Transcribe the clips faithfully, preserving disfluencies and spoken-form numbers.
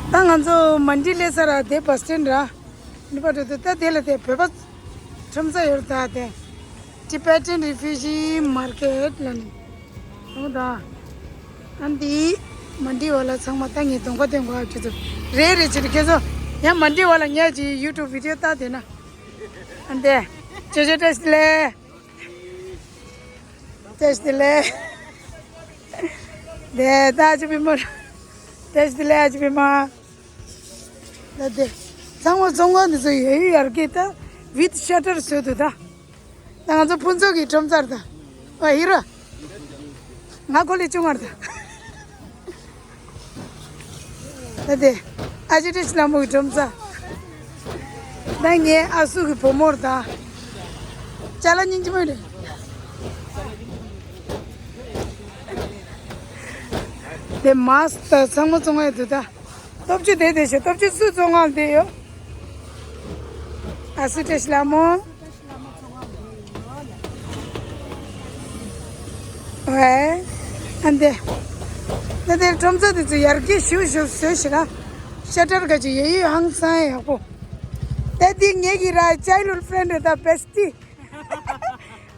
ད་ང་ཚོ་མན་ཌི་སླེབས་ཚར་ར། དེ་བྷ་སི་སི་ཊེན་ར། འདི་པར་འགྲོ་དུས་ད་དེ་ལ་དེ་བོད་པ་ཁྲོམ་ས་ཡོད་རེད། ད་དེ་Tibetan Refugee Market ལ་ནི། འོ་ད། ཨ་འདི་མན་ཌི་ཝ་ལ་ཚང་མ་ད་ངས་གདོང་པ་སྟོན་དགོས་ཨ་ཁྱོད་ཚོ། རེད་རེད། ཅི་རེད་ཁྱོད་ཚོ་ཡང་མན་ཌི་ཝ་ལ་ཉལ་གྱི་ཡུ་ཊུབ་བི་ཌི་ཡོ་ལྟ་དེ་ན། ཨ་འདི་ཅོ་ཅོ་བཀྲ་ཤིས་བདེ་ལེགས། བཀྲ་ཤིས་བདེ་ལེགས། དེ་ད་ཨ་ཅི་པི་མ། བཀྲ་ཤིས་བདེ་ལེགས་ཨ་ཅི་པི་མ། ད་དེ་ཚང་མ་བཙོང་ག་འདི་ཚོ་ཡོད་ཡོད་ཡར་གི་ད་with shutter བཟོས་འདུག་ད། ད་ང་ཚོ་ཕུན་ཚོགས་ཀྱི་ཁྲོམ་སར་ད། ཨ་ཧི་རོ། ང་ཁོ་ལས་ཆུང་བར་ད། ད་དེ་ཨ་ཅི་ཏྲེ་ཤི་ལ་མོ་གི་ཁྲོམ་ས། ད་ངའི་ཨ་སུ་གི་བུ་མོར་ད། ཅ་ལག་སྙིང་རྗེ་མོ་རེད། དེ་མཱ་སི་ཀི་ད་ཚང་མ་བཙོང་ཡ་འདུག་ད། སྟོབས་ཆུ་དེ་དེ་ཤོད། སྟོབས་ཆུ་སུ་བཙོང་ངང་དེ་ཡོད། ཨ་སུ་ཏྲེ་ཤི་ལ་མོ། ཝེ། ཨ་འདི། ད་དེ་ཁྲོམ་ས་དེ་ཚོ་ཡར་རྒྱས་ཞུ་ཞུ་བཟོས་ཤི་ར། ཤ་ཊར་ག་ཅིག་ཡོད་ཡོད་ཧང་སང་ཡག་པོ། ད་འདི་ངེད་ཀྱི་ར་childhood friend རེད་ད། Bestie।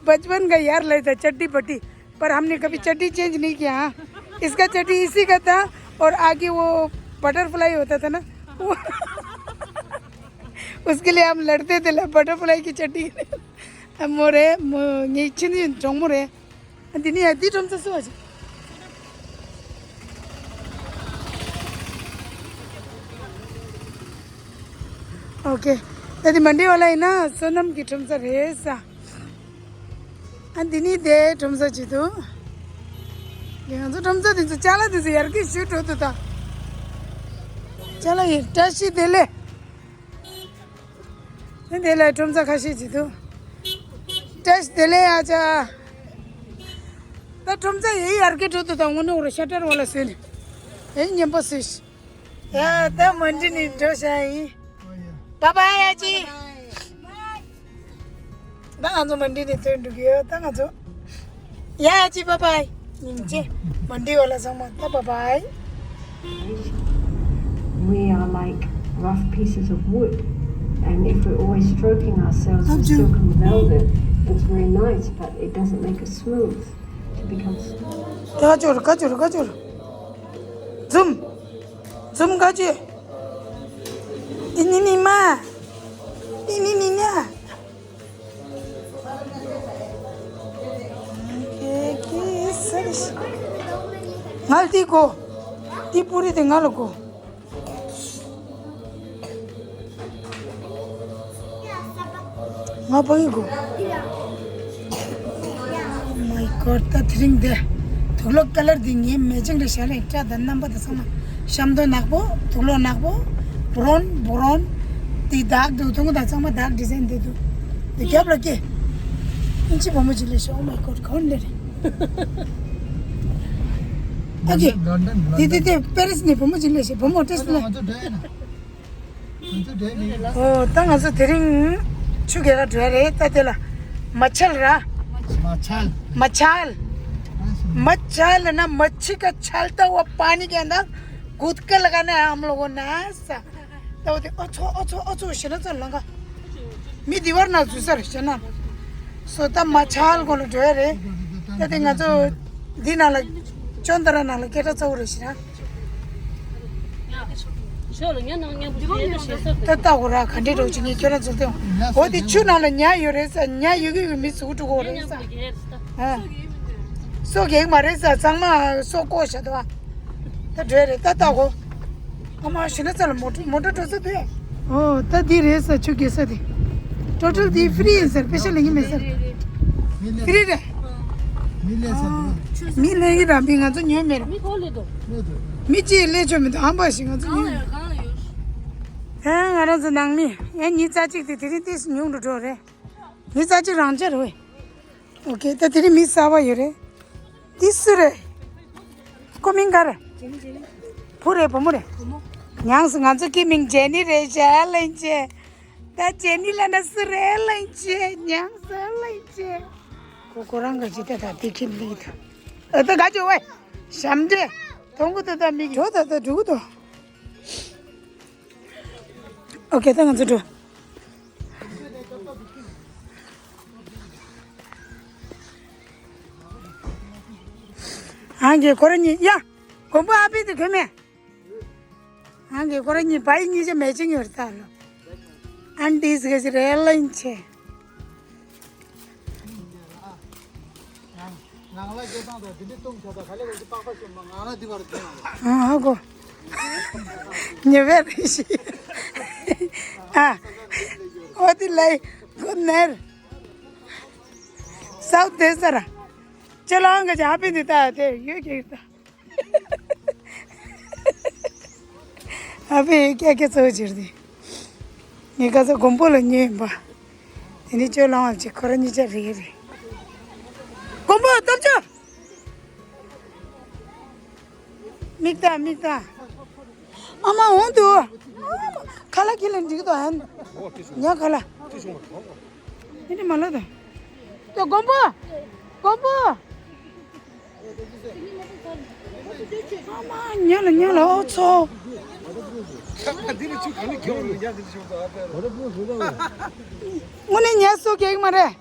बचपन का यार ले था, चड्डी बड्डी। पर हमने कभी चड्डी चेंज नहीं किया। हाँ, इसका चड्डी इसी का था और आगे वो बटरफ्लाई होता था ना, वो उसके लिए हम लड़ते थे, बटरफ्लाई की चड्डी। अब मोरे, ངའི་ཆུང་ཆུང་གྲོགས་མོ་རེད། འདི་ནི་ཡ་འདི་ཁྲོམ་ས་སུ་བ་ཅིག་ཨོ་ཀེ། ད་འདི་མན་ཌི་ཝ་ལ་ཡིན་ན་བསོད་ནམས་ཀྱི་ཁྲོམ་ས་རེད་ས། ཨ་འདི་ནི་དེ་ཁྲོམ་ས་ཅིག་འདུག་འདི་ང་ཚོ་ཁྲོམ་ས་འདི་ཚོ་ཅ་ལག་འདི་ཚོ་ཡར་རྒྱས་ཞུ་འགྲོ་འདུག་ད། ཅ་ལག་ཡིན། བཀྲ་ཤིས་བདེ་ལེགས། ཨ་འདི་ལ་ཁྲོམ་ས་ཁ་ཤས་ཅིག་འདུག་བཀྲ་ཤིས་བདེ་ལེགས་ཨ་ཅག་ད་ཁྲོམ་ས་ཡིན་ཡར་རྒྱས་འགྲོ་འདུག་ད་དངོས་གནས་འོ་ར་ཤ་ཊར་ཝ་ལ་བཟོས་ནས། ཨེ་མཉམ་པོ་བཟོས་ཤི། ཡ་ད་མན་ཌི་ནས་འགྲོ་བྱ་ཡིན། བ་བའི་ཨ་ཅི། ད་ང་ཚོ་མན་ཌི་ནས་ཐོན་འགྲོ་གི་ཡོད། ད་ང་ཚོ། ཡ་ཨ་ཅི་བ་བའི། སྙིང་རྗེ། མན་ཌི་ཝ་ལ་ཚང་མ་ད་བ་བའི། We are like rough pieces of wood, and if we're always stroking ourselves, we still can weld it. It's very nice, but it doesn't make us smooth. It becomes ད་ཅོར་ཀ་ཅོར་ཀ་ཅོར། འཛུམ། འཛུམ་ཀ་ཅོ། ཏི་ནི་ནི་མ། ཏི་ནི་ནི་ཉ། ང་ལ་ཏི་གོ། ཏི་པུ་རི་དེ་ང་ལ་གོ། ང་ཕ་གི་གོ། Oh my god ད་དེ་རིང་དེ། དུག་ལོག་ཀ་ལར་དེ་ངའི་མེ་ཅིང་རེད་ཤག་ལེ། སྐྲ་དང་རྣམ་པ་དང་ཚང་མ། ཤམ་ཐབས་ནག་པོ། དུག་ལོག་ནག་པོ། བུ་རོན་བུ་རོན། དེ་དག་འདུག་དུང་དང་ཚང་མ་དག་ཌི་ཛའིན་དེ་འདུག་དེ་རྒྱབ་ལ་སྐྱེ། ཨིན་ཅི་བུ་མོ་ཅིག་ལེ་ཤག Oh my god ག་བ་ནས་རེད། ཨ་ཀེ། དེ་དེ་དེ་པེ་རི་སི་ནས་བུ་མོ་ཅིག་ལེ་ཤག་བུ་མོ་ཏྲེས་ལ། ཨོ་ད་ང་ཚོ་དེ་རིང་ཆུ་རྐྱལ་ག་འགྲོ་ཡ་རེད། ད་དེ་ལ་མ་ཆལ་ར། མ་ཆལ། མ་ཆལ། མ་ཆལ་ན་མ་ཆི་ཀ་ཆལ་ད་བ་པ་ནི་ག་ན་གུད་ཀ་ལ་ག་ན་ཨམ་ལོ་གོ་ན་ས། ད་བ་དེ་ཨོ་ཚོ་ཨོ་ཚོ་ཨོ་ཚོ་ཞེ་ན་ཚོ་ལང་ག་མི་དེ་བར་ན་འཛུལ་ས་རེད་ཞེ་ན། སོ་ད་མ་ཆལ་གོ་ལ་འགྲོ་ཡ་རེད། ད་དེ་ང་ཚོ་འདི་ནང་ལ་ཅོན་ཏ་ར་ནང་ལ་སྐད་གྲགས་ཚ་བོ་རེད་ཞེ་ན། ད་ལྟ་འོ་ར་ག་འདྲའི་རོགས་ཅིག་ངས་ཁྱོད་རང་ཚོ་སྟེང་འོ་དེ་ཆུ་ནང་ལ་ཉ་ཡོད་རེད་ས། ཉ་ཡོད་གི་ཡོད་མི་ཚུགས་འགྲོ་གོ་རེད་ས། ཨ། སོ་གེགས་མ་རེད་ས། ཚང་མ་སོ་བཀོག་བཞག་འདུག་ཨ། ད་འགྲོ་ཡ་རེད། ད་ལྟ་འོ། ཨ་མ་ཞི་ན་ཚ་ལ་མོ་ཊ་མོ་ཊ་འགྲོ་ས་དེ། ཨོ་ད་འདི་རེད་ས། ཆུ་རྐྱལ་ས་དེ། ཊོ་ཊལ་འདི་ཧྥི་རི་ཡིན་ས་རེད། པེ་ཤ་ལེན་གི་མེད་ས་རེད། ཧྥི་རི་རེད། མི་ལས་ས་འདུག་མི་ལས་གི་ར་མི་ང་ཚོ་ཉོས་མེད་ར། མི་ཁོ་ལས་འདུག་མི་ཅིག་ལས་ཆོག་མི་འདུག་ཨམ་པ་ཞིག་ང་ཚོ་ཉོས་མེད། ཧེ་ང་རང་ཚོ་ནང་མི་ཡང་ཉི་ཚ་གཅིག་དེ་དེ་རིང་ཏིས་ཉུང་རུ་འགྲོ་རེད། ཉི་ཚ་གཅིག་རང་ཆ་རེད། ཨོ་ཀེ་ད་དེ་རིང་མི་གསར་པ་ཡོད་རེད། འདི་སུ་རེད། ཁོ་མིང་ག་རེད། བུ་རེད་བུ་མོ་རེད། ཉང་སུ་ང་ཚོ་ཁྱི་མིང་ཇེ་ནི་རེད་ཤག་ལན་ཅེ། ད་ཇེ་ནི་ལ་ན་སུ་རེད་ལན་ཅེ། ཉང་སུ་ལན་ཅེ། ཁོ་ཁོ་རང་ག་ཅི་ད་ད་དེ་ཁྱི་ལི་ད། ཨ་ད་ག་ཅི་ཝེ། ཞམ་ཏེ། དོང་གུ་ད་ད་མིག་ཇོ་ད་ད་འགྲུག་ད། ཨོ་ཁེ། ད་ང་ཚོ་འགྲོ། ཨང་གི་ཁོ་ར་གཉིས་ཡ། མགོན་པོ་ཨ་ཕི་དེ་གོ་མེ། ཨང་གི་ཁོ་ར་གཉིས་བའི་གཉིས་ཆ་མེ་ཅིང་ཡོད་ད་ལོ། ཨན་ཏིས་ག་ཅི་རེ་ལ་ཡིན་ཆེ། ནང་ལ་སྐད་བཏང་དང་དེ་འདྲའི་གཏོང་བྱ་དང་ག་ལེ་ག་ཅི་པགས་པ་ཞིག་མ་ང་ལ་འདི་བར་དེ་ཡང་ལ། ཨ་ཧ་གོ། ཉེ་བའི་རེ་ཞིག་ཨ། ཨོ་དི་ལའི་གུད་ནར། སའུ་དེ་ས་ར། ཅེ་ལང་ག་ཅི་ཧ་པི་འདི་ད་དེ་ཡོད་ཀྱི་ད། ཨ་ཕའི་སྐད་སྐད་ཚོ་བྱེད་དེ། ངའི་ཁ་ཚ་མགོན་པོ་ལ་ཉོས་ཡིན་པ། དེ་ནི་ཅོ་ལང་བ་ཅིག་ཁོ་ར་གཉིས་ཆ་རེད་རེད། མགོན་པོ་སྟོབས་ཆུ། མིག་ལྟ་མིག་ལྟ། ཨ་མ་འོང་དུ། ཁ་ལག་ཁྱེར་ལ་འགྲིག་ཏོ་ཧན། ཉ་ཁ་ལག་ཨེ་ནི་མ་ལོ་དང་། དེ་མགོན་པོ། མགོན་པོ། ཨ་མ་ཉ་ལ་ཉ་ལ་ཨོ་ཚོ། དངོས་གནས་ཉ་སུ་གེགས་མ་རེད།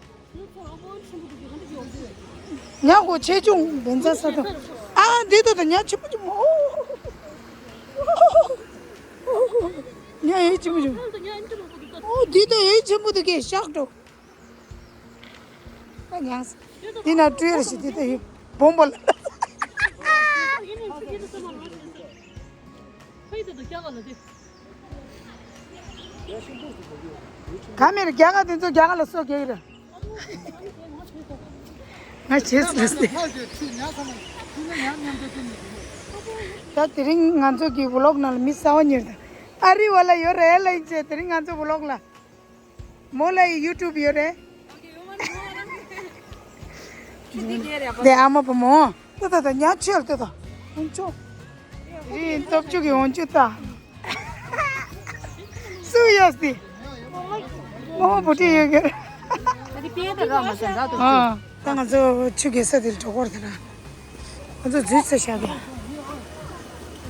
ཉ་གོ་ཆེ་ཆུང་བན་ཚ་ས་དང་། ཨ་འདི་ཏོ་དང་ཉ་ཆེ་པོ་ཆེ་མོ། ཉ་ཡེ་ཆེ་མོ་ཆེ་མོ། ཨོ་འདི་ཏོ་ཡེ་ཆེ་མོ་དེ་གེ་ཤག་འགྲོ། ཨ་ཉང་། འདི་ན་སྤྲུལ་རེ་ཞིག་འདི་ཏོ་ཡེ་བོང་བུ་ལ། ག་མེད་རྒྱ་གར་དེ་ཚོ་རྒྱ་གར་ལ་སོ་རྒྱག་ར། ང་བྱེད་ཟེར་ཟེར། ད་དེ་རིང་ང་ཚོ་གི་ཝི་ལོག་ནང་ལ་མི་གསར་པ་ཉེར་དང་ཨ་རི་བ་ལ་ཡོད་རེད་ལ་ཡིན་ཅེ། དེ་རིང་ང་ཚོ་ཝི་ལོག་ལ་མོ་ལ་ཡི་ཡུ་ཊུབ་ཡོད་རེད། དེ་ཨ་མ་བུ་མོ། ཏོ་ཏོ་ཏོ་ཉ་ཆེར་ཏོ་ཏོ། འོང་ཆོ། རི་སྟོབས་ཆུ་གི་འོང་ཆུ་ཏ། སུ་ཡོད་སི། མོ་མོ་བུ་ཏི་ཡོད་གི། ཨ། ད་ང་ཚོ་ཆུ་གི་ས་དེར་གྲོགས་པོར་དེ་ན། ང་ཚོ་འཛུལ་ས་བཞག་གི།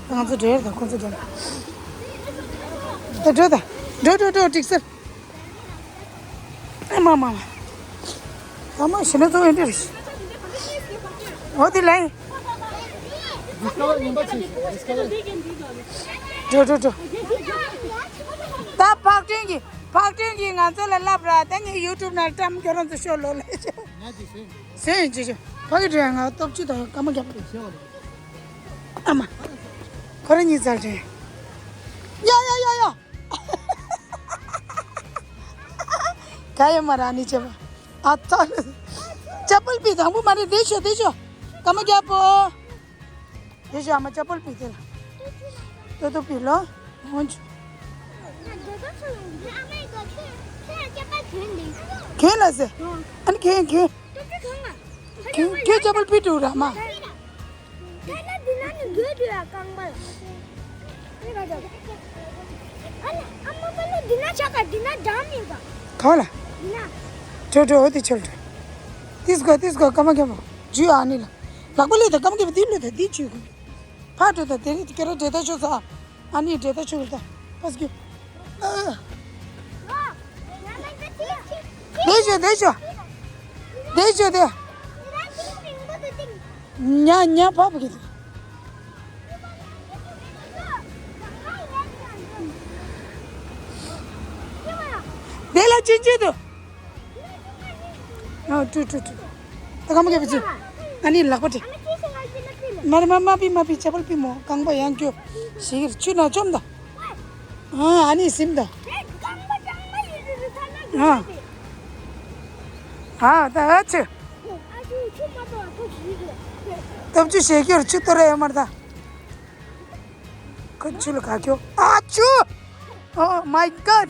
ང་ཚོ་འབྲེལ་དང་ཁོང་ཚོ་འབྲེལ། ད་འགྲོ་ད། འགྲོ་འགྲོ་འགྲོ་འགྲིག་སར། ཨ་མ་མ་མ། ཨ་མ་ཞི་ན་ཚོ་ཨེ་འདྲ་རེད། འོ་དེ་ལའི། འགྲོ་འགྲོ་འགྲོ། ད་ཕག་ཀྲིན་གྱི་ཕག་ཀྲིན་གྱིས་ང་ཚོ་ལ་ལབ་ར། ད་ངས་ཡུ་ཊུབ་ནང་བཀྲམ། ཁྱོད་རང་ཚོ་ཤོག་ལོ་ལ། ཟེར་ཡིན་ཅི་ཅི། ཕ་གི་འདྲ་ང་སྟོབས་ཆུ་དང་སྐར་མ་རྒྱབ་པ་ཤོག་ལོ། ཨ་མ། ཁོ་རང་གཉིས་ཚར་ཏེ། ཡ་ཡ་ཡ་ཡ། ག་ཡ་མ་ར་ནི་ཅེ་བ། ཨ་ཙ། ཅ་པལ་པི་དང་པོ་མ་རེད། དེ་ཤོ་དེ་ཤོ། སྐར་མ་རྒྱབ་པོ། དེ་ཤོ་ཨ་མ་ཅ་པལ་པི་དེ་ལ། ཏོ་ཏོ་པི་ལོ། འོན་ཅུ། གན་ལ་ཟེ། ཨ་ནི་གན་གན། ཁྱོད་ཁྱོད་ཅ་པལ་པི་འགྲོ་ར་མ། ད་ལ་འདི་ན་ནི་འགྲོ་འགྲོ་ཡ་རྐང་པ་ལ། ཨ་ལ་ཨ་མ་པ་ལ་འདི་ན་ཆ་ག་འདི་ན་འགྲམ་ཡོད་པ། ག་ལ། འདི་ན། འགྲོ་འགྲོ་འོ་དེ་ཆོལ་འགྲོ། ཏིས་གོ་ཏིས་གོ་སྐར་མ་རྒྱབ་པོ། འཇུ་ཨ་ནི་ལ། ལག་པ་ལས་ད་སྐར་མ་རྒྱབ་པོ་འདི་ལོ་ད་འདི་འཇུ་གོ། ཕར་འགྲོ་ད། དེ་རིང་དེ་ག་ར་འདྲེ་ད་ཤོག་ས། ཨ་ནི་འདྲེ་ད་ཆུ་ལ་ད། པ་སི་ཀྱུ། ཨ། བསྡད་ཤོག་བསྡད་ཤོག་བསྡད་ཤོག་བསྡད། ཉ་ཉ་ཕ་བུ་གི་དེ། བསྡད་ལ་ཅི་ཅི་དུ། ཨ་ཀྲུ་ཀྲུ་ཀྲུ། ད་ག་མ་ག་བི་ཚུ། ཨ་ནི་ལག་པ་དེ། མ་རེད་མ་མ་པི་མ་པི་ཅ་པལ་པི་མོ་རྐང་པ་ཡང་སྐྱོ། ཞིག་ཆུ་ན་བཅོམ་ད། ཨ་ཨ་ནི་སིམ་ད། ཨ། ཨ་ད་ཨ་ཆུ། སྟོབས་ཆུ་ཞེ་སྐྱོར་ཆུ་གཏོར་ཡ་མར་ད། ཁོ་ཆུ་ལ་ག་སྐྱོ། ཨ་ཆུ། Oh my God.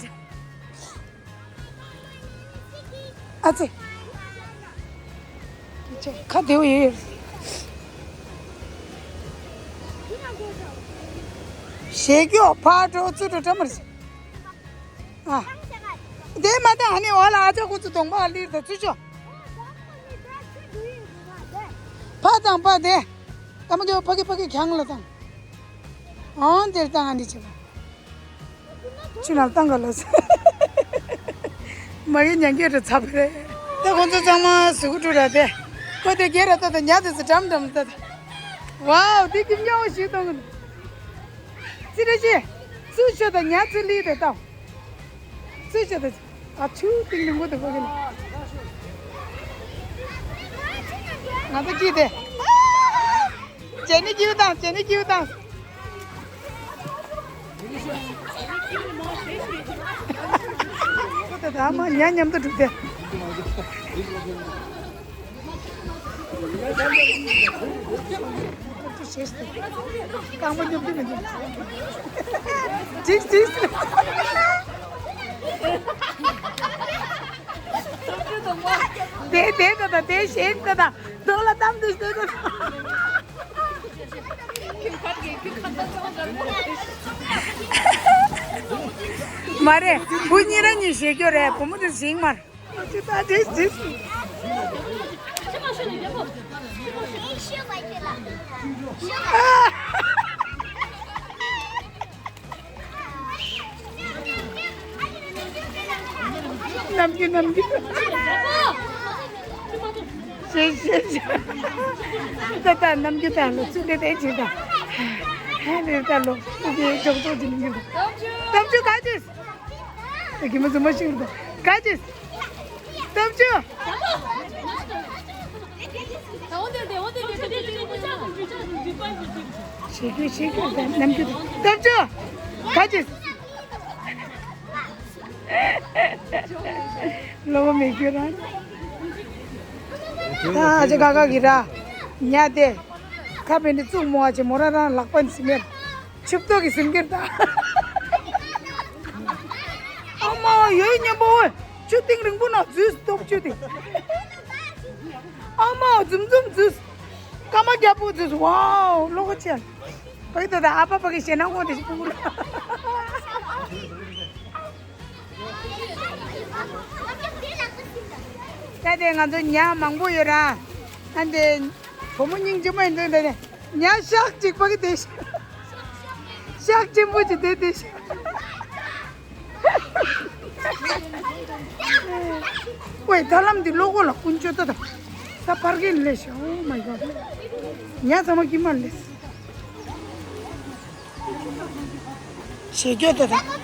ཨ་ཙི། ཁ་བདེ་བོ་ཡོད། ཞེ་སྐྱོ་ཕར་འགྲོ་ཚུར་འགྲོ་བཀྲ་མར། ཨ། དེ་མ་ད་ཨ་ནི་འོ་ལ་ཨ་ཅག་ཁོ་ཚོ་གདོང་པ་ཨ་ལིར་དང་ཚུར་ཤོག་ཕ་དང་ཕ་དེ། ཨ་མ་ཀྱོ་ཕ་གི་ཕ་གི་གྱང་ལ་དང་། ཨང་དེར་དང་ཨ་ནི་བྱེད་པ། ཆུ་ནང་བཏང་ག་ལ་ཟེར། མ་གི་ཉན་གྱི་རེད་ཚ་བ་རེད། ད་ཁོང་ཚོ་ཚང་མ་གཟུགས་སྐུ་དྲུག་ར་དེ། ཁོ་དེ་སྒེར་ར་ད་ད་ཉལ་དེ་ཚོ་འགྲམ་འགྲམ་ད་ད། ཝའོ་དེ་ཀྱི་སྨྱོ་ཞིག་གཏོང་གི་འདུག་ཙི་རེ་ཅི། ཙུ་ཤོ་ད་ཉལ་ཙི་ལི་དེ་ད། ཙུ་ཤོ་ད། ཨ་ཆུ་ཏིང་ལིང་གོ་དེ་བོ་གི་ལ། ང་ཚོ་ཀྱི་དེ། ཇེ་ནི་ཀྱིའུ་དང་ཇེ་ནི་ཀྱིའུ་དང་། ད་ད་མ་ཉ་མཉམ་དུ་འགྲུབ་སྟེ། རྐང་པ་མཉམ་དུ་མི་འགྲུབ། ཅིག་ཅིག་དེ་དེ་ད་ད་དེ་ཤེས་ད་ད་རྡོ་ལ་གཏམ་དུ་ཤེས་ད་ད། མ་རེད། བུ་གཉིས་ར་གཉིས་ཞེས་སྐྱོ་རེད། བུ་མོ་དེ་ཞིང་མར། ཅི་ད་དེ་དེ། ནམ་རྒྱུན་ནམ་རྒྱུན། ཤེས་ཤེས་ཤེས། ད་ལྟ་ནམ་རྒྱུན་ད་ལོ་ཚུལ་དེ་དེ་བྱེད་ད། ཧ་ལས་ད་ལོ་ཚུལ་དེ་ཇོག་ཇོག་བྱེད་ནི་ཡོད། སྟོབས་ཆུ་ག་ཅེས། ད་གི་མ་ཟུ་མ་ཤིང་ད་ག་ཅེས། སྟོབས་ཆུ། ཤེས་རྒྱུ་ཤེས་རྒྱུ་ད་ནམ་རྒྱུན་ད་སྟོབས་ཆུ་ག་ཅེས། ལོ་མི་ཁྱོད་རང་། ད་ཨ་ཅེ་ཀ་ཀ་གི་ར། ཉ་དེ། ཁ་བེ་ནི་བཙུགས་མོ་ཨ་ཅེ་མོ་ར་རང་ལག་པ་ནི་སིམ་མེར། ཆིབས་ཏོག་གི་སིམ་གེར་ད། ཨ་མ་ཡོད་མཉམ་པོ་ཨོ། ཆུ་གཏིང་རིང་པོ་ན་འཛུལ་སྟོབས་ཆུ་དེ། ཨ་མ་འཛུམ་འཛུམ་འཛུལ། སྐར་མ་རྒྱལ་པོ་འཛུལ། ཝའོ་ལོ་གོ་ཆེ། བག་ཏུ་ད་ཨ་ཕ་བག་གི་ཞེ་ན་ངོ་དེ་ཞིག་ཕུག་ར། ད་དེ་ང་ཚོ་ཉ་མང་པོ་ཡོད་ར། ཨ་འདི་བུ་མོ་སྙིང་རྗེ་མོ་ཡིན་འདུག་ད་དེ་ཉ་ཤག་ཅིག་པ་གི་དེ་ཤག་ཆེན་པོ་ཅིག་དེ་དེ་ཤག་ཝེ་ད་ལམ་འདི་ལོ་གོ་ལ་ཀུན་སྤྱོད་ད་ད་ས་ཕར་གིན་ལས་ཤག Oh my God ཉ་ཚང་མ་ཀི་མ་ལས། ཞེ་སྐྱོ་དེ་དང་།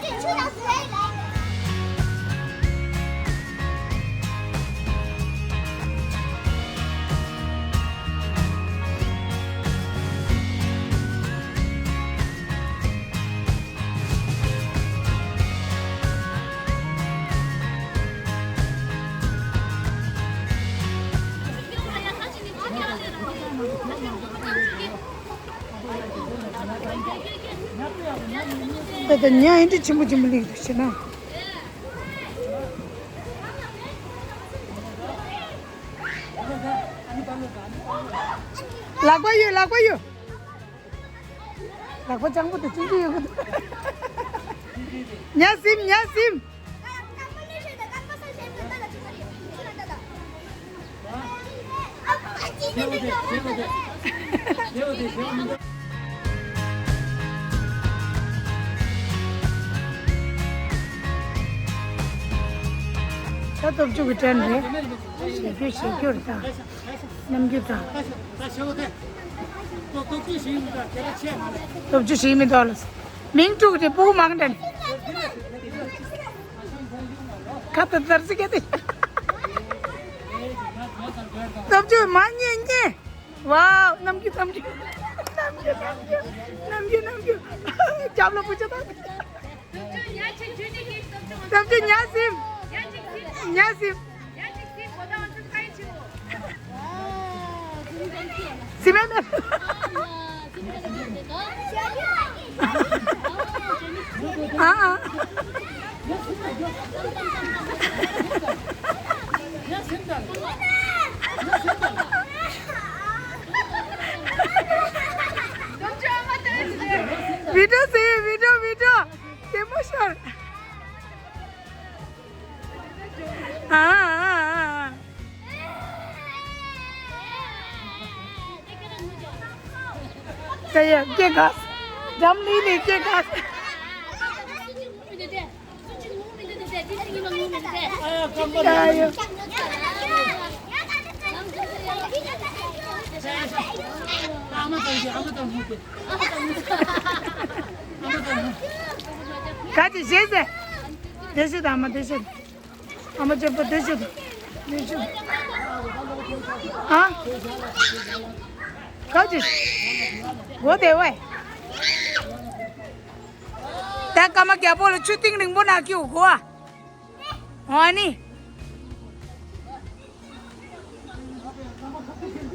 ད་ལྟ་ཉ་ཨེ་འདྲ་ཆེན་པོ་ཆེན་པོ་སླེབས་འདུག་ཟེར་ན། ལག་པ་ཡོད་ལག་པ་ཡོད། ལག་པ་སྤྱང་པོ་དེ་ཅི་འདྲ་ཡོད་གི་འདུག་ཉ་སིམ་ཉ་སིམ། ད་སྟོབས་ཆུ་གི་ཊརན་རེད། ཞེ་སྐྱོ་ཞེ་སྐྱོ་རེད་ད། རྣམ་འགྱུར་དང་། སྟོབས་ཆུ་ཞིག་མི་འདུག་ལ། མིང་དྲུག་དེ་སྤུ་གུ་མང་དྲགས། ཁ་ཏ་ཏར་ཟི་ག་དེ། སྟོབས་ཆུ་མ་རྙེད་རྙེད། ཝའོ་རྣམ་འགྱུར་རྣམ་འགྱུར། རྣམ་འགྱུར་རྣམ་འགྱུར། རྣམ་འགྱུར་རྣམ་འགྱུར། རྒྱབ་ལ་བུ་ཆ་དང་། སྟོབས་ཆུ་ཉ་སིམ། ཉ་སིམ། སིམ་མེད་མེད། ཨ་ཨ། བི་ཌིའོ་ཟེར་བི་ཌིའོ་བི་ཌིའོ། གད་མོ་ཤོར། ཨ་ཨ་ཨ་ཨ། ད་ཡ་སྐྱེ་ག་འགྲམ་ལི་ལི་སྐྱེ་ག་ག་ཅི་བྱེད་ཟེར། བདེ་ཤོད་དང་མ་བདེ་ཤོད། ཨ་མ་ཅོ་པོ་བདེ་ཤོད། བདེ་ཤོད། ཨ། ག་ཅི། གོ་བདེ་བས། ད་ཀརྨ་རྒྱལ་པོ་ལ་ཆུ་གཏིང་རིང་པོ་ན་ཁྱེར་གོ་ཨ། ཨ་ནི།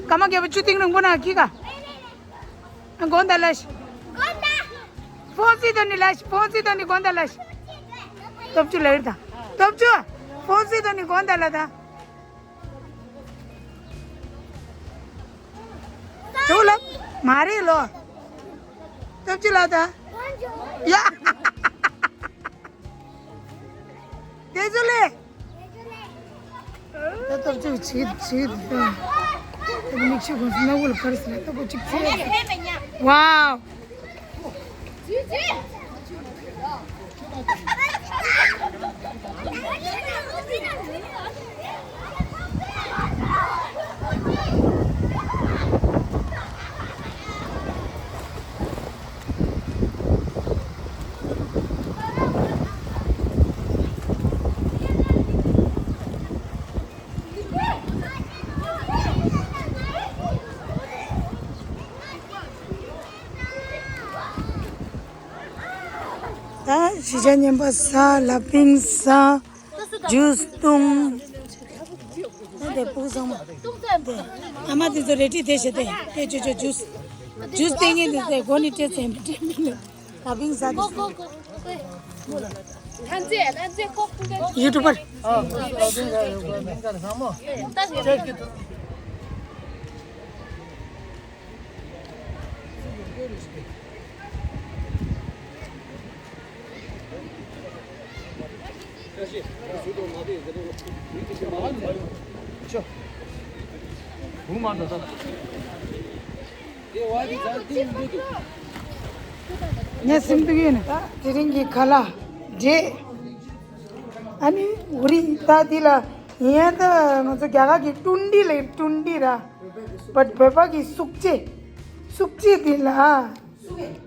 ཀརྨ་རྒྱལ་པོ་ཆུ་གཏིང་རིང་པོ་ན་ཁྱེར་ག། ཨ་དགོན་དང་ལ་ཤི། ཕོན་སི་དོ་ནི་ལ་ཤི། ཕོན་སི་དོ་ནི་དགོན་དང་ལ་ཤི། སྟོབས་ཆུ་ལ་ཡིར་དང་། སྟོབས་ཆུ། ཕོན་སི་དོ་ནི་དགོན་དང་ལ་དང་། ཅོ་ལབ། མ་རེད་ལོ། སྟོབས་ཆུ་ལ་དང་། ཡ། དེ་ཚོ་ལས། ད་སྟོབས་ཆུ་བྱེད་བྱེད་དེ། ད་མིག་ཆུ་གོན་སོང་ན་འུ་ལ་ཕར་སོང་ན་ད་གོ་གཅིག་ཚེ། ཝའོ། ད་གཞིས་ཆགས་རྔན་པ་ཟ། ལ་ཕིང་ཟ། ཇུས་བཏུང་། ད་དེ་ཕྲུ་གུ་ཚང་མ། དེ་ཨ་མ་དེ་ཚོ་རེ་ཊི་དེ་བྱེད་དེ་དེ་ཅོ་ཅོ་ཇུས། ཇུས་སྟེར་མཁན་དེ་ཚོ་གོ་ནི་སྤྲད་ཚེ་མི་སྤྲད་མི་ལ་ལ་ཕིང་ཟ་དེ། ཡུ་ཊུ་པར། ངས་སེམས་སྡུག་ཡོད་ནི། དེ་རིང་གི་ཁ་ལག་འདྲེས། ཨ་ནི་འུ་རི་ད་དེ་ལ་ཡིན་ཡང་ད་ང་ཚོ་རྒྱ་གར་གི་ཀྲུན་ཌི་ལ་ཀྲུན་ཌི་ར། བཊ་བོད་པ་གི་སུག་ཅེ། སུག་ཅེ་དེ་ལ།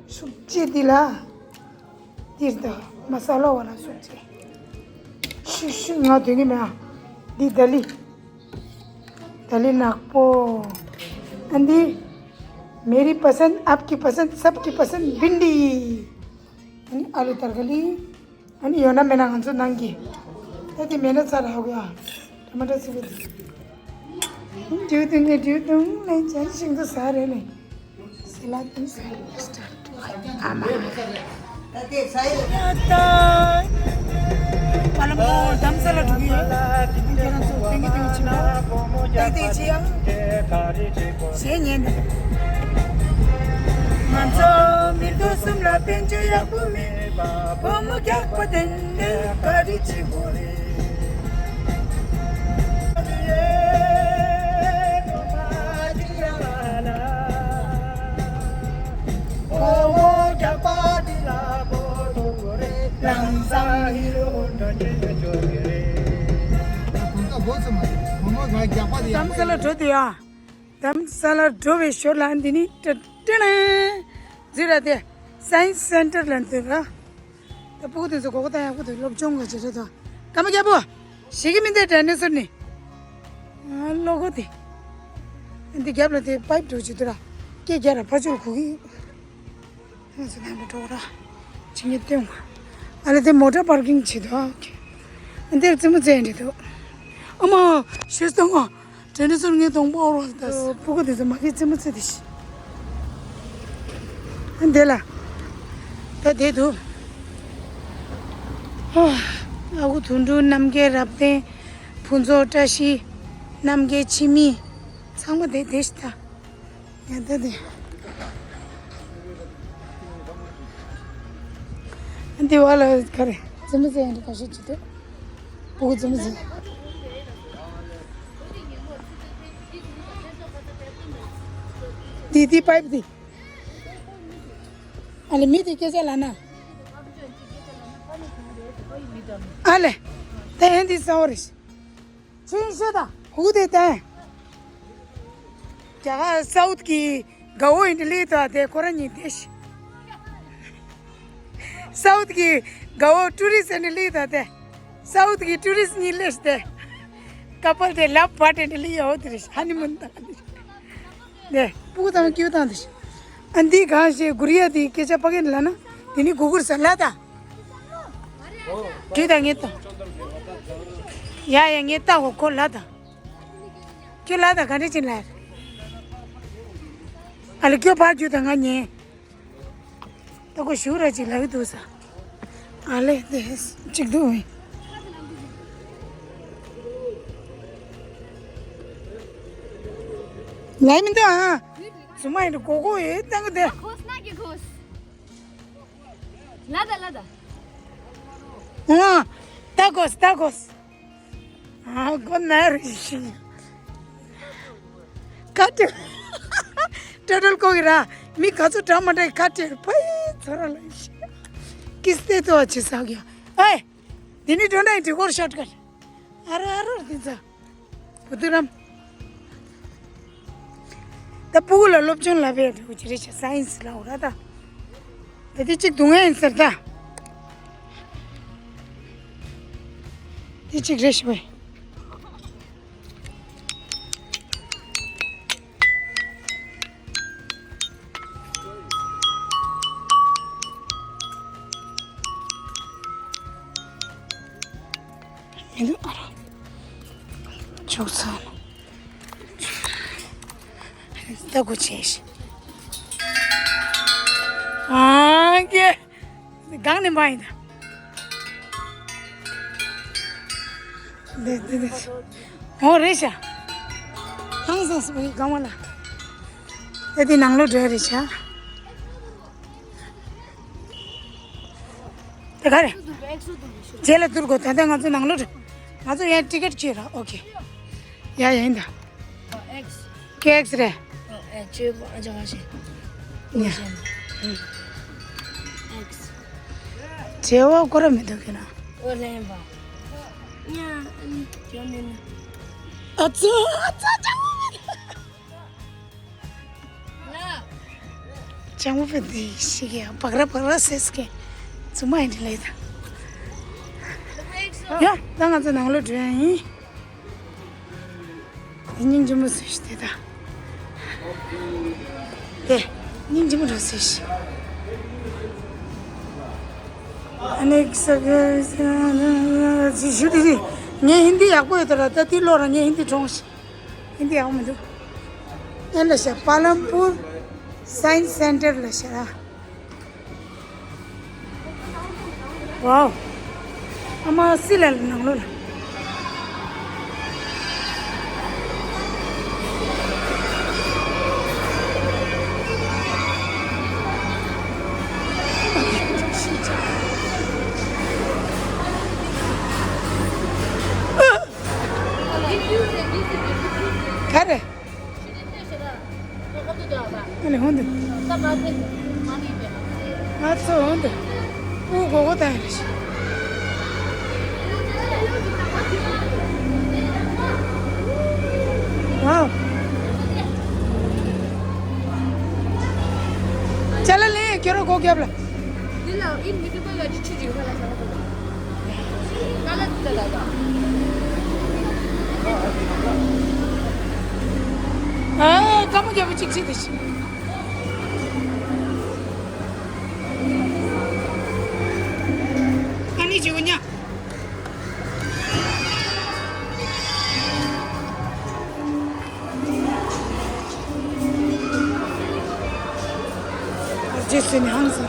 སུག་ཅེ་དེ་ལ། དེར་ད་མ་ས་ལ་བ་ལ་སུག་ཅེ། ཤུ་ཤུ་ང་དོན་གི་མེད་ཨ། འདི་ད་ལི། ད་ལི་ནག་པོ། ཨ་འདི། मेरी पसंद, आपकी पसंद, सबकी पसंद भिंडी। ཨ་ནི་ཨ་ལུ་ཏར་ཀ་ལི། ཨ་ནི་ཡོད་ན་མེད་ན་ང་ཚོ་ནང་གི། ད་དེ་མེད་ན་ཚ་ར་ཧོ་ག་ཨ། ཊ་མ་ཊ་སི་བི་དེ། ཇུ་དུང་ངེ་ཇུ་དུང་ལེ་ཅན་ཤིང་དུ་ས་རེ་ལེ། སི་ལ་དུང་ས་རེ་སི་ཊར་ཊུ་ཨ་མ། ད་དེ་ས་ཡི། པ་ལམ་པོ་དྷ་རམ་ས་ལ་འགྲོ་གི་ཡོད། ཁྱེད་རང་ཚོ་དེང་གི་དེང་ཕྱིན་པ། ཏེ་ཏེ་ཅི་ཡ། ཞེས་ཉན་དང་། ང་ཚོ་མི་འདུག་གསུམ་ལ་དཔལ་འབྱོར་ཡག་པོ་མེད། བུ་མོ་རྒྱགས་པ་དེ་འདྲའི་ག་རེ་བྱེད་དགོས་རེད། དྷ་རམ་ས་ལ་འགྲོ་དུས་ཡ། དྷ་རམ་ས་ལ་འགྲོ་བའི་ཞོར་ལ་འདི་ནི་ཏྲ་ཏྲ་ན་འཛུལ་ར་དེ་སའེན་སི་སེན་ཊར་ལ་འདུག་ར། ད་སྤུ་གུ་དེ་ཚོ་གོ་གོ་ད་ཡག་པོ་འདུག་སློབ་སྦྱོང་ག་བྱེད་རེད་དོ། ཀརྨ་རྒྱལ་པོ། ཞིག་གི་མི་འདུག་ཌའི་ནོ་སོར་ནི། ཨ་ལོ་གོ་དེ། འདི་རྒྱབ་ལ་དེ་པའིབ་འགྲོ་བྱེད་དུ་ར། སྐད་རྒྱག་ར་ཕ་ཆུ་གུ་གི། ང་ཚོ་ནང་དུ་འགྲོ་ར། ཇི་སྙེད་སྟོན། ཨ་ལེ་དེ་མོ་ཊ་པར་ཀིང་བྱེད་དོ། འདིར་རྩེད་མོ་རྩེ་འདྲི་དོ། ཨ་མ། ཞེས་སྟོན་ཨ། དྲན་ནས་སོར་ངའི་གདོང་པ་འོར་བ་ལྟ། སྤུ་གུ་དེ་ཚོ་མ་གིའི་རྩེད་མོ་རྩེ་དེ་ཤི། འདི་ལ། ད་དེ་དུ། ཨ་ཁུ་དོན་གྲུབ་རྣམ་རྒྱལ་རབ་བརྟན། ཕུན་ཚོགས་བཀྲ་ཤིས། རྣམ་རྒྱལ་འཆི་མེད། ཚང་མ་དེ་དེ་ཤི་ད། ཡ་ད་དེ། འདི་བ་ལ་ག་རེ། རྩེད་མོ་རྩེ་ཡང་འདྲ་ཁ་ཤས་ཅི་ཐུབ། སྤུ་གུ་རྩེད་མོ་རྩེ། འདི་འདི་པའིབ་འདི། ཨ་ལེ་མི་དེ་སྐད་ཆ་ལ་ན། ཨ་ལེ། ད་ ཨེ་འདི་ས་འོ་རེད། ཆིན་ཤོད་དང་ཧུ་དེ་ཏན། རྒྱ་གར་སའུཐ་གི་དགའ་བོ་ཨིན་ཏི་ལི་དང་དེ་ཁོ་རང་གཉིས་དེ་ཤི། སའུཐ་གི་དགའ་བོ་ཊུ་རི་སི་ཨིན་ཏི་ལི་དང་དེ། སའུཐ་གི་ཊུ་རི་སི་གཉིས་ལས་དེ། ཀ་པལ་དེ་ལབ་པ་དེ་ལི་ཡོད་དེ་རེད། ཧ་ནི་མུན་དང་། ནས་སྤུ་གུ་དང་སྐྱིད་པོ་བཏང་དུ་ཤི། ཨ་འདི་གང་ཞེས་གུ་རི་ཡ་དེའི་སྐད་ཆ་ཕ་གི་ལ་ན་དེ་ནི་གུ་གུར་ཟ་ལ་ད། དྲིས་དང་ངེས་དང་། ཡ་ཡ་ངེས་ལྟ་གོ་ཁོ་ལ་ད། ཁྱོད་ལ་ད་ག་འདྲ་ཅིག་ལ། ཨ་ལ་ཁྱོད་ཕར་རྒྱུ་དང་ང་ཉན། ད་ཁོ་ཞུ་ར་ཅིག་ལབ་ཀྱི་འདུག་ས། ཨ་ལེ་དེ་གཅིག་འདུག་བས། ལབ་མི་འདུག་ཨ། ཚུ་མ་ཡིན་གོ་གོ་ཡེ་ཏང་གི་དེ། ཁོས་ན་གི་ཁོས། ལ་ད་ལ་ད། ཨ། ད་གོས་ད་གོས། ཨ་གོ་ན་རི་ཤི། ཀ་ཏི། ཏྲ་ཏྲལ་ཀོ་གི་ར། མི་ག་ཚོད་དྲ་མ་དྲ་ཀ་ཏི་ཕའི་ཚོ་ར་ལ་ཤི། ཀིས་ཏེ་ཏོ་ཆི་ས་གི། ཨེ། དེ་ནི་འགྲོ་ན་ཡིན་དྲི་གོར་ཤོར་ཀར། ཨ་རོ་ཨ་རོ་དེ་ཚོ། བུ་དུ་རམ། ད་སྤུ་གུ་ལ་སློབ་སྦྱོང་ལབ་པའི་འགྲོ་གི་རེད་ཤག་སའེན་སི་ལ་འོ་ར་ད། ད་དེ་གཅིག་རྡུང་ཡ་ཡིན་ཟེར་ད། དེ་གཅིག་རེད་ཤག་བས། མི་འདུག་ཨ་རོ། ཅོག་ཙེ། ལྟ་སྒོ་ཕྱེ་ཤིག་ཨ་ཀེ། སྒང་ནས་མ་ཡིན་ད། འདི་འདི་འདི། འོ་རེད་ཤག་ཧང་སངས་སུ་བའི་སྒང་བ་ལ། ད་འདི་ནང་ལོགས་འགྲོ་ཡ་རེད་ཤག་དེ་ག་རེད། རྗེས་ལ་བསྡུར་དགོས། ད་ལྟ་ང་ཚོ་ནང་ལོགས་རེད། ང་ཚོ་ཡང་ཊི་ཀེ་ཊི་ཁྱེར་ར། ཨོ་ཁེ། ཡ་ཡིན་ད། ཨེགས། ཀེ་ཨེགས་རེད། ཨེགས་ཅེ་བ་ཨ་ཅག་ཤེ། ཡ། ཨེགས། བྱེ་བ་ཀོ་ར་མི་འདུག་གི་ན། ཨོ་ལེན་པ། ཉ་ཨ་ནི་ཇོ་མིན། ཨ་ཙི་ཨ་ཙི་ཅང་། ལ། ཅང་བུ་པེ་འདི་ཞིག་ཡ་བག་ར་བག་ར་སེ་སྐད་ཚུ་མ་ཡིན་ལེ་ད། ཡ་ད་ང་ཚོ་ནང་ལོགས་འགྲོ་ཡ་ཡིན། སྙིང་རྗེ་མོ་བཟོས་ཤིག་དེ་ད། དེ་སྙིང་རྗེ་མོ་འདྲ་བཟོས་ཤིག་ཨ་ནི་ས་ག་ཞུ་དེ་དེ། ངས་ཧིན་དི་ཡག་པོ་ཡོད་དོ་ར། ད་དེ་ལོ་ར་ངས་ཧིན་དི་གྲོངས་ཤིག་ཧིན་དི་ཡག་པོ་མི་འདུག་ཨེ་ལ་ཤ་པ་ལམ་པུར་སའེན་སི་སེན་ཊར་ལ་ཤ་ར། ཝའོ། ཨ་མ་སི་ལ་ནང་ལོགས་ལ། ག་རེ། ཨ་ལེ་ཧོན་དུ། ང་ཚོ་ཧོན་དུ། ཨུ་གོ་གོ་ད་ཡིན་ཞིག་ཝའོ། ཅ་ལ་ལེ་ཁྱོད་རང་སྒོ་རྒྱབ་ལ། འདི་ལ་ཨིན་མི་འདུག་པ་ཡ་ཅི་ཆི་ཅི་ཁ་ལ་ཁ་ལ་ཁ་ལ། ཀ་ལ་འདི་ལ་ལ། ཨ་ཀ་མོ་རྒྱབ་པ་ཅིག་ཅི་དེ་ཤི། ཨ་ནི་ཇི་གུ་ཉ། རྗེས་སུ་ནི་ཧང་སང་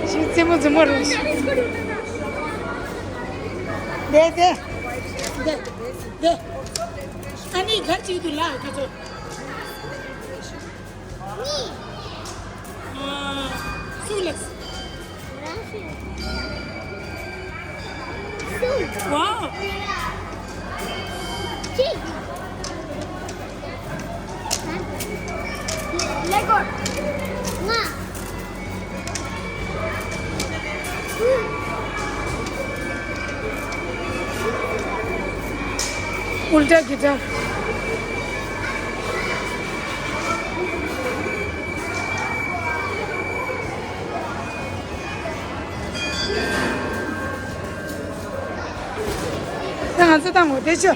ཞིག་རྩེད་མོ་རྩེད་མོ་རེད། དེ་དེ་དེ་དེ། ཨ་ནི་གར་ཅིག་ཏུ་ལ་ཁ་ཚོ། གཉིས། ཨ། སུ་ལ། རང་ཤི། གསུམ། ཝའོ། གཅིག་ལེ་གོ་ལྔ། ཨུལ་ཊ་གི་ཊ། ད་ང་ཚོ་ད་ངོ་དེ་ཆོ།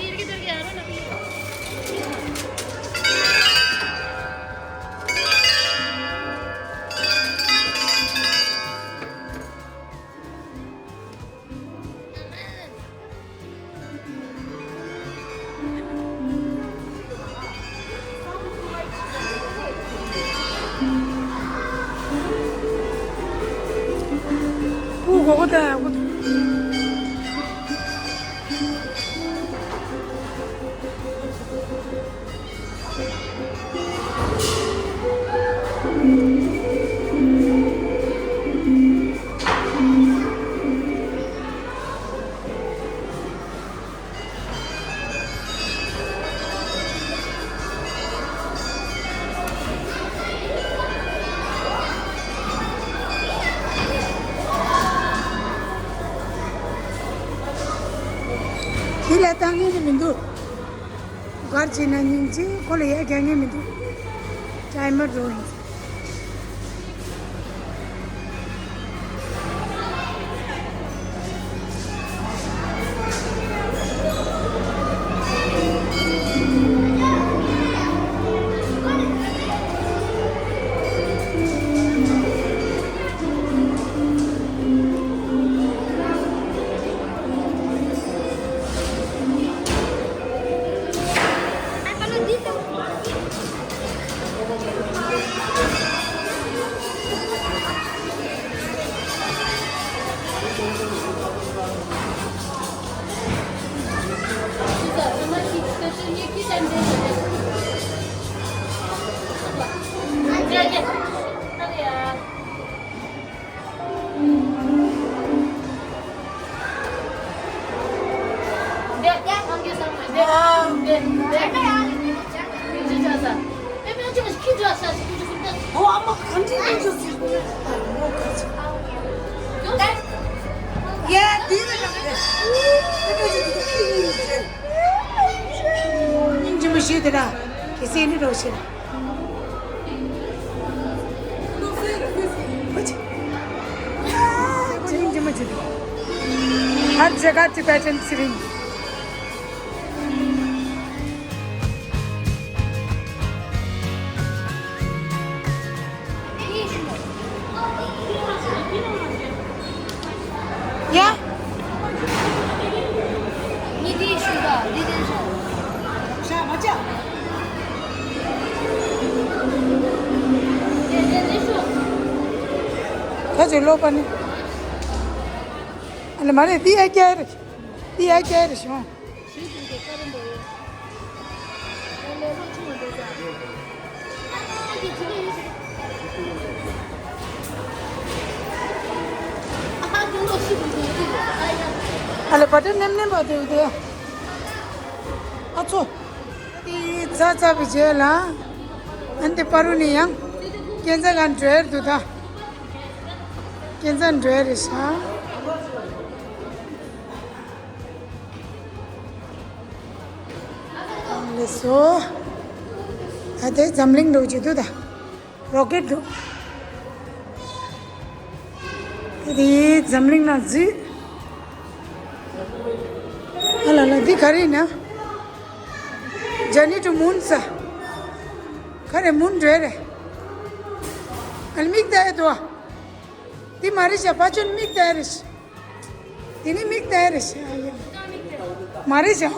དེ་ལ་བཏང་ངེས་ནི་མི་འདུག་གར་བྱས་ན་སྙིང་རྗེ། ཁོ་ལ་ཡ་རྒྱག་ངེས་མི་འདུག Timer drawing. སྙིང་རྗེ་མོ་ཞུས་དེ་ལ་གེ་སེ་ནི་རོགས་ཞེས། ཧར་ཇ་ག་ཊི་བེ་ཊན་ཚེ་རིང་། ཡ། མི་དེ་ཞུ་ག་འདི་དེ་ཞུ། ཤ་མ་ཅག་ཁ་ཅིག་ལོག་པ་ནི། ཨ་ལེ་མ་རེད། འདི་ཨ་ཀྱ་རེད། འདི་ཨ་ཀྱ་རེད་བྱུང་། ཨ་ལེ་བ་དེ་ནེམ་ནེམ་བ་དེ་དེ། ཨ་ཚོ། དེ་ཚ་ཚ་བའི་རྗེས་ལ། ཨན་དེ་པ་རུ་ནི་ཡང་། ཀན་ཚ་གང་འགྲོ་ཡར་འདུག་ད། ཀན་ཚ་འགྲོ་ཡར་རེད་ཤག་ལགས་སོ། ད་དེ་འཛམ་གླིང་འགྲོ་རྒྱུ་འདུག་ད། རོ་ཀེཊ་འདུག་དེ་འཛམ་གླིང་ནང་འཛུལ། ཨ་ལ་ལ་འདི་ག་རེ་ཡིན་ན། Journey to Moon ས། ག་རེ་མུན་འདྲ་རེད། ཨ་ལ་མིག་ལྟ་ཡ་འདུག་ཨ། འདི་མ་རེད་ཤག་པ་ཅོན་མིག་ལྟ་ཡ་རེད་ཤག་འདི་ནི་མིག་ལྟ་ཡ་རེད་ཤག་མ་རེད་ཤག་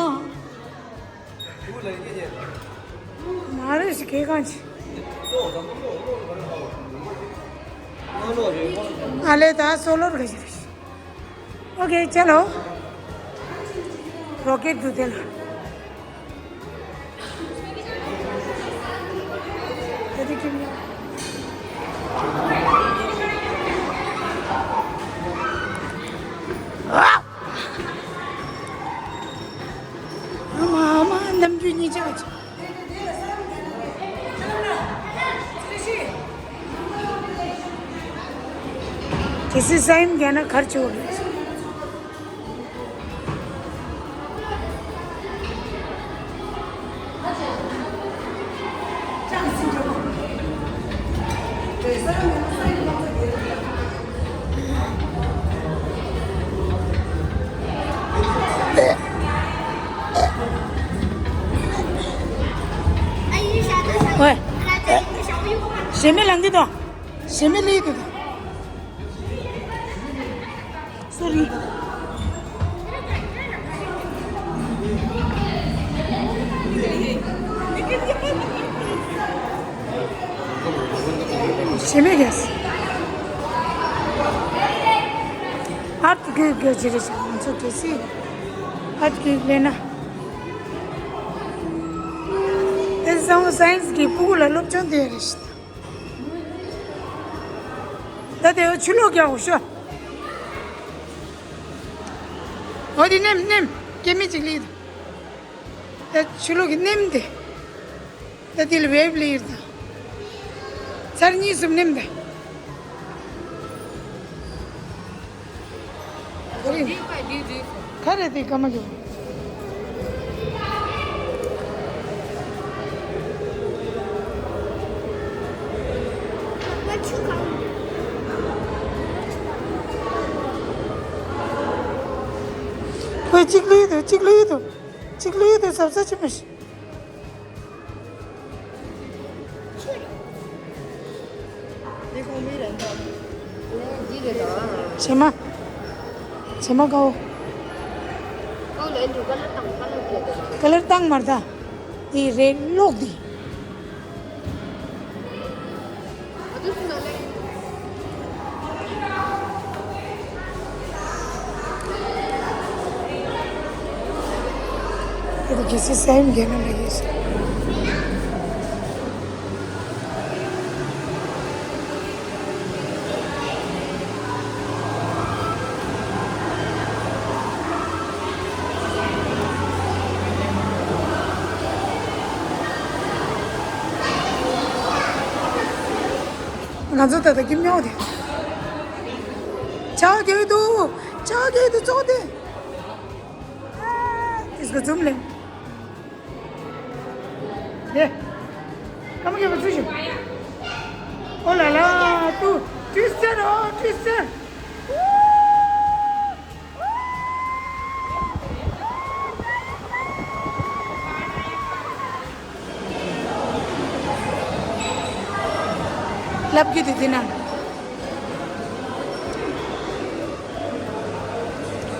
མ་རེད་ཤག་གས་གང་ཅི། ཨ་ལེ་ད་སོ་ལོར་ག་ཞིག་རེད། ཨོ་ཁེ་ཆ་ལོ། རོ་ཀེཊ་འདུག་དེ་ལ། དེ་དེ་ཁྱིམ་ཡོད། ཨ་མ་ཨ་མ་ནམ་རྒྱུན་གཉིད་ཆག་ཆེ། གལ་སྲིད་ས་ཡོམ་བརྒྱབ་ན་གར་ཆོག་རེད། 喂，谁没冷的多？谁没累的多？Sorry。ཞེ་མེད་རེད། ཨར་ཐི་ཀུ་ཝེཀ་གི་ཅི་རེད་ཤག་ང་ཚོ་གལ་སྲིད་ཨར་ཐི་ཀུ་ཝེཀ་སླེབས་ན། དེ་ཚང་མ་སའེན་སི་གི་ཕྲུ་གུ་ལ་སློབ་སྦྱོང་སྟེར་རེད་ཤག་ད་དེ་ཆུ་ལོག་རྒྱག་འོ་ཤོག་འོ་དེ་ནེམ་ནེམ་སྐྱེ་མི་གཅིག་ལི་དེ། ད་ཆུ་ལོག་གི་ནེམ་དེ། ད་དེ་ལ་ཝེབ་ལི་ཡིར་དང་། ཚར་གཉིས་གསུམ་ནེམ་དེ། ག་རེ་ཡིན། ག་རེ་དེ་ཀ་མ་གྱོ། ཁོས་གཅིག་ལུས་དུ་གཅིག་ལུས་དུ་གཅིག་ལུས་དུ་ཟབ་ཟབ་ཅི་མི་ཤེས། བྱེ་མ། བྱེ་མ་དཀར་པོ། ཀ་ལར་བཏང་མར་ད། དེ་རེད་ལོག་དེ། ཁྱེད་ཀྱིས་སེམས་རྒྱལ་ན་མ་ཡིན། ང་ཚོ་ད་ལྟ་ཁྱིམ་ཉོ་དེ། ཆག་རྒྱུ་འདུག་ཆག་རྒྱུ་འདུག་ཙོག་དེ། ཨ། ཨིས་གོ་ཛུམ་ལེན། དེ། ཀམ་གྱི་བུ་ཚུ་ཞིག་ཨོ་ལ་ལ། ཏུ། ཏུ་སེར་ཨོ་ཏུ་སེར། ལབ་རྒྱུ་དེ་དེ་ན།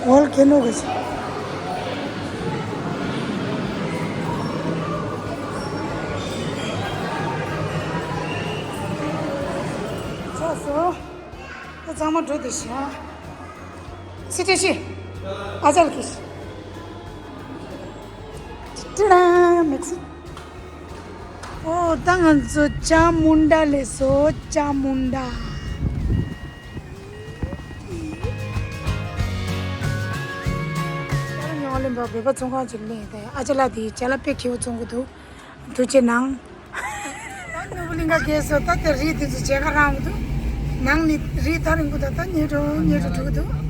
ཝོལ་ཁེ་ནོ་གི་ཆགས་སོང་། ད་ཚང་མ་འགྲོ་དེ་ཤག་སི་ཏྲེ་ཤི། ཨ་ཅལ་གི་ཤི། ཏི་ཏྲ་མིག་སི། ཨོ་ད་ང་ཚོ་ཅ་མུན་ཌ་ལས་སོ་ཅ་མུན་ཌ། ཉོ་ལེན་པ་བོད་པ་ཚོང་ཁང་ཅིག་ལེན་ཏེ་ཨ་ཅག་ལགས་དེ་ཅ་ལག་དཔེ་ཁེ་པོ་བཙོང་གི་འདུག་ཐུགས་རྗེ་གནང་། ད་ནོར་བུ་གླིང་ག་རྒྱལ་སོ་ད་དེ་རིགས་དེ་ཚོ་མཇལ་ཁ་རང་གི་འདུག་ནང་ནས་རིགས་ཐག་རིང་པོ་ད་ད་ཉེ་འགྲོ་ཉེ་འགྲོ་འགྲོ་གི་འདུག